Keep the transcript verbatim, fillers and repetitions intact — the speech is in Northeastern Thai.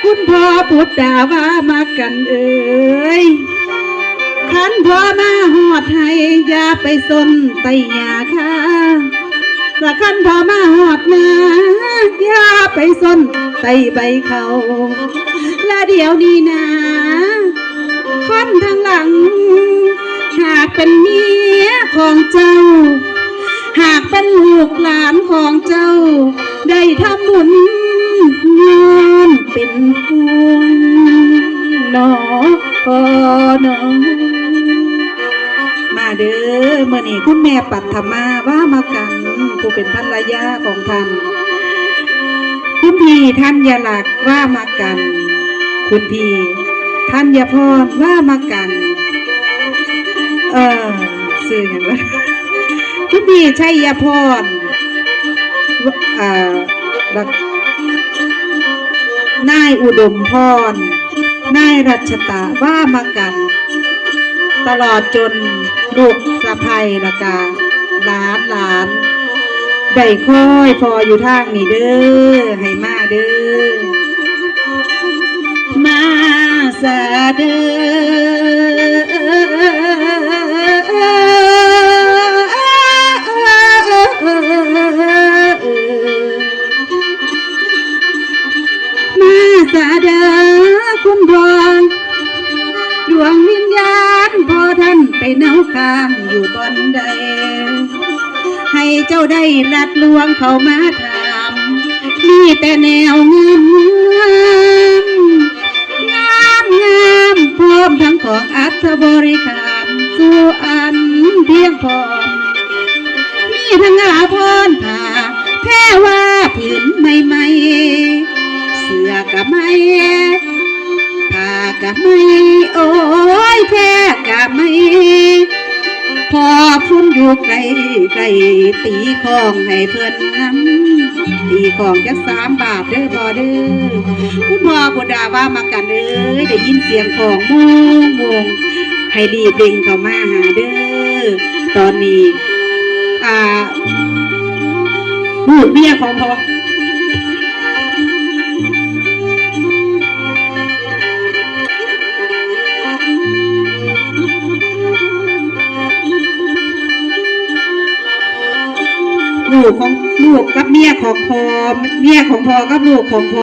คุณพ่อปุตตาว่ามากันเอ่ย คันพ่อมาฮอดไฮ่อย่าไปสนไต้หญ้าคา ละคันพ่อมาฮอดนา อย่าไปสนไต้ใบข้าว ละเดี๋ยวนี้นา คนทางหลัง หากเป็นเมียของเจ้า หากเป็นลูกหลานของเจ้า ได้ทำบุญย้อนเป็นห่วงเนาะพ่อเนาะ มาเด้อ มื้อนี้คุณแม่ปัทมาว่ามากัน ผู้เป็นภรรยาของท่าน คุณพี่ธัญลักษณ์ว่ามากัน คุณพี่ธัญพรว่ามากัน เออ ชื่อหยังวะ คุณพี่ชัยพร เอ่อ แล้ว นายอุดมพร นายรัชตะว่ามากัน ตลอดจนลูกสะใภ้ แล้วก็หลานหลาน ได้คอยพ่ออยู่ทางนี้เด้อ ให้มาเด้อ มาซะเด้อ มาซะเด้อคุณพ่อ ดวงวิญญาณพ่อท่านไปเนาค้างอยู่บ่อนใด ให้เจ้าได้ลัดลวงเข้ามาถาม มีแต่แนวงามงาม งามงาม พร้อมทั้งของอัฐบริขารสู่อันเพียงพร้อม มีทั้งอาภรณ์ผ้าแพรว่าผืนใหม่ๆ เสื้อกะไหม ผ้ากะไหม โอ้ย แพรกะไหม พ่อพุ้นอยู่ไกลไกล ตีค้องให้เพิ่นนำ ตีค้องจักสามบาทเด้อพ่อเด้อ คุณพ่อบุดาว่ามากันเอ้ย ได้ยินเสียงค้องโมงโมง ให้รีบเร่งเข้ามาหาเด้อ ตอนนี้ อ่า ลูกเมียของพ่อ ลูกของ ลูกกับเมียของพ่อ เมียของพ่อกับลูกของพ่อ